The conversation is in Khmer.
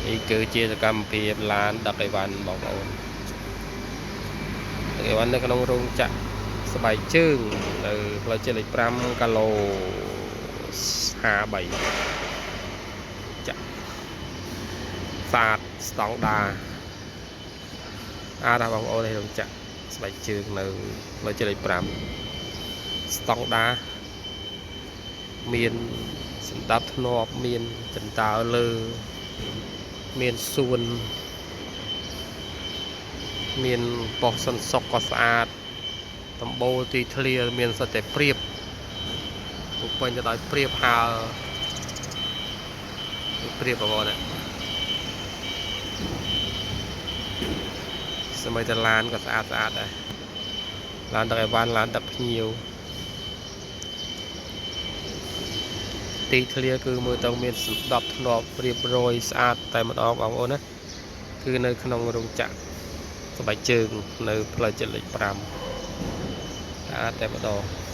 នេះគឺជាសកម្មភាពឡានដឹកអីវ៉ាន់បងប្អូនដឹកអីវ៉ាន់នៅក្នុងរោងចក្រស្បែកជើងនៅផ្លូវជាតិលេខ5គីឡូ53ចាក់សាតស្តង់ដាអាដល់បងប្អូននេះរោងចក្រស្បែកជើងនៅផ្លូវជាតិលេខ5ស្តង់ដាមានសណ្ដាប់ធ្នាប់មានចន្ទើលើមានសួនមានប៉ុស្តិ៍សន្សុកក៏ស្អាតដំបូលទីធ្លាមានសិតតែព្រៀបពុពេញទៅដោយព្រៀបហើព្រៀបបងប្អូនណាសម្បីតែឡានក៏ស្អាតស្អាតដែរឡានដឹកអីវ៉ាន់ឡានដឹកភ្ញៀវទីធ្លាគឺមើលទៅមានសណ្ដាប់ធ្នាប់រៀបរយស្អាតតែម្ដងបងប្អូនណាគឺនៅក្នុងរោងចក្រស្បែកជើងនៅផ្លូវជាតិលេខ5ស្អាតតែម្ដង។